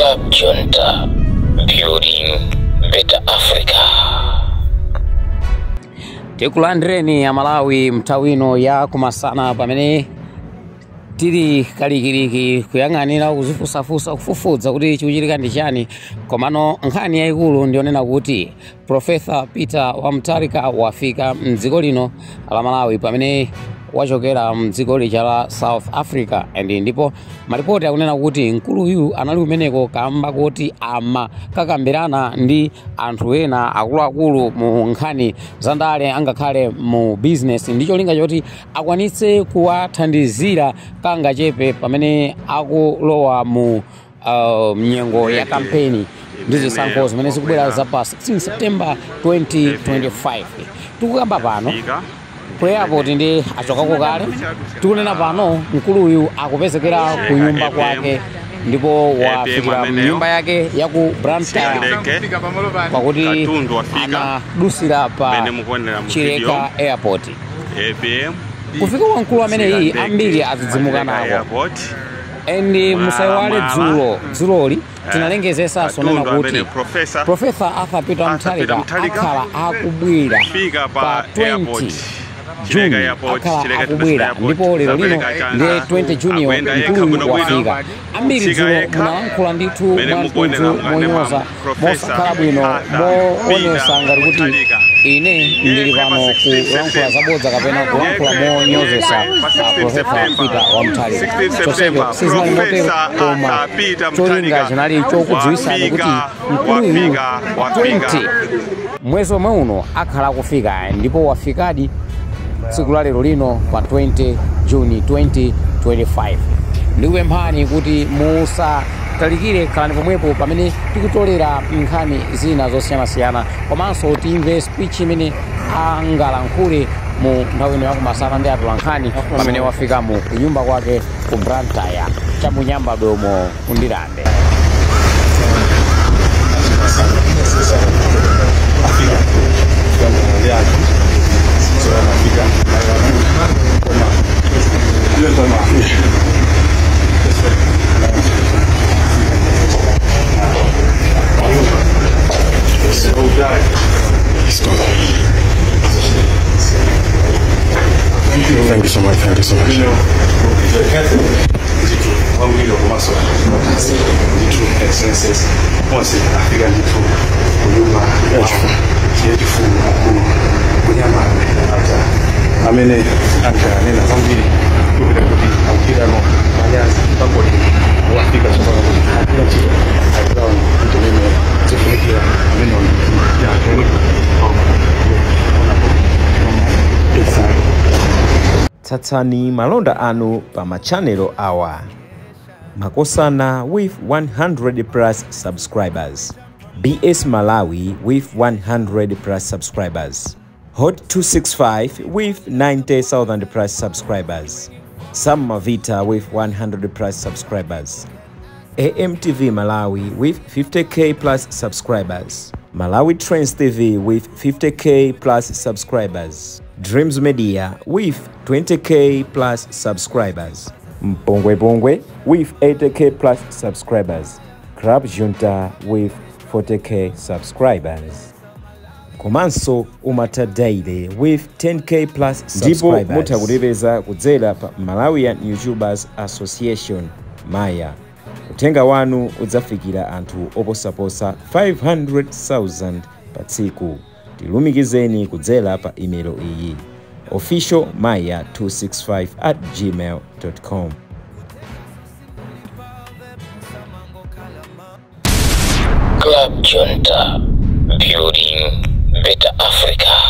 Club Junta, building better Africa. Tikulandireni ya Malawi mtawino ya kumasana pamene tili kalikiliki kuyang'anira kuzifusafusa kufufudza kuti chikuchitika ndi chani. Komano nkhani yayikulu ndionena kuti Professor Peter wa Mutharika wafika mdziko lino la Malawi pamene wachokera mdziko lija la South Africa, and ndipo malipoti akunena kuti mkuluyu anali kumeneko kamba kuti amakakambirana ndi anthu ena akuluakulu mu nkhani za ndale angakhale mu business, ndi cholinga choti akwanitse kuwathandizira kangachepe pamene akulowa mu mnyengo ya kampeni ndi zisankho zimene zikubwera za pa 16 September 2025. Tikukamba pano ku airport ndi achokako kale. Tikunena pano mkuluyu akupezekera ku nyumba kwake ndipo wafikira nyumba yake ya ku Blantyre pakuti anadusira pa Chileka Airport. Kufika kwa mkulu ameneyi ambiri adzidzimuka nako. Endi musaiwale dzuloli tinalengezesa sonena kuti Professor Arthur Peter Mutharika akhala akubwera pa 20 Juni, akhala akubwera ndipo lero lino ndi 20 Juni mkulu wafika. Ambiri dzulo munalankhula ndithu mwamkudzu monyoza mosakhala bwino moonesa ngati kuti ine ndili pano kulankhula zabodza kapena kulankhula monyozesa Professor Peter wa Mutharika. Chonsecho sizinali motero, koma cholinga chinali chokudziwisani kuti mkuluyu 20 mwezi omwe uno akhala akufika, ndipo wafikadi tsiku la lero lino pa 20 Juni 2025. Ndikupemphani kuti musatalikire, khalani pomwepo pamene tikutolera nkhani zina zosiyanasiyana, komanso timve speech imene angalankhule mu nthawi ino yakumasana ndi atolankhani pamene wafika mu kunyumba kwake ku Blantyre chamunyamba domo kundilande. Thank you so much. Thank you so much. Amene ankanena zambiri kupita kuti akukirano manyazi pangoli wafika tsopano kuti akira ntchito akiraona kuti mene zifunikira amene Tsatsani malonda anu pa machanelo awa: Makosana with 100 plus subscribers, BS Malawi with 100 plus subscribers, Hot 265 with 90,000 plus subscribers, Sam Mavita with 100 plus subscribers, AMTV Malawi with 50k plus subscribers, Malawi Trends TV with 50k plus subscribers, Dreams Media with 20k plus subscribers, Mpongwe Pongwe with 80k plus subscribers, Club Junta with 40k subscribers, Komanso Umata Daily with 10k plus subscribers. Ndipo mutha kutipeza kudzera pa Malawian YouTubers Association Maya. Uthenga wanu udzafikira anthu oposaposa 500,000 pa tsiku. Tilumikizeni kudzera pa email iyi: officialmaya265@gmail.com. Club Junta, building better Africa.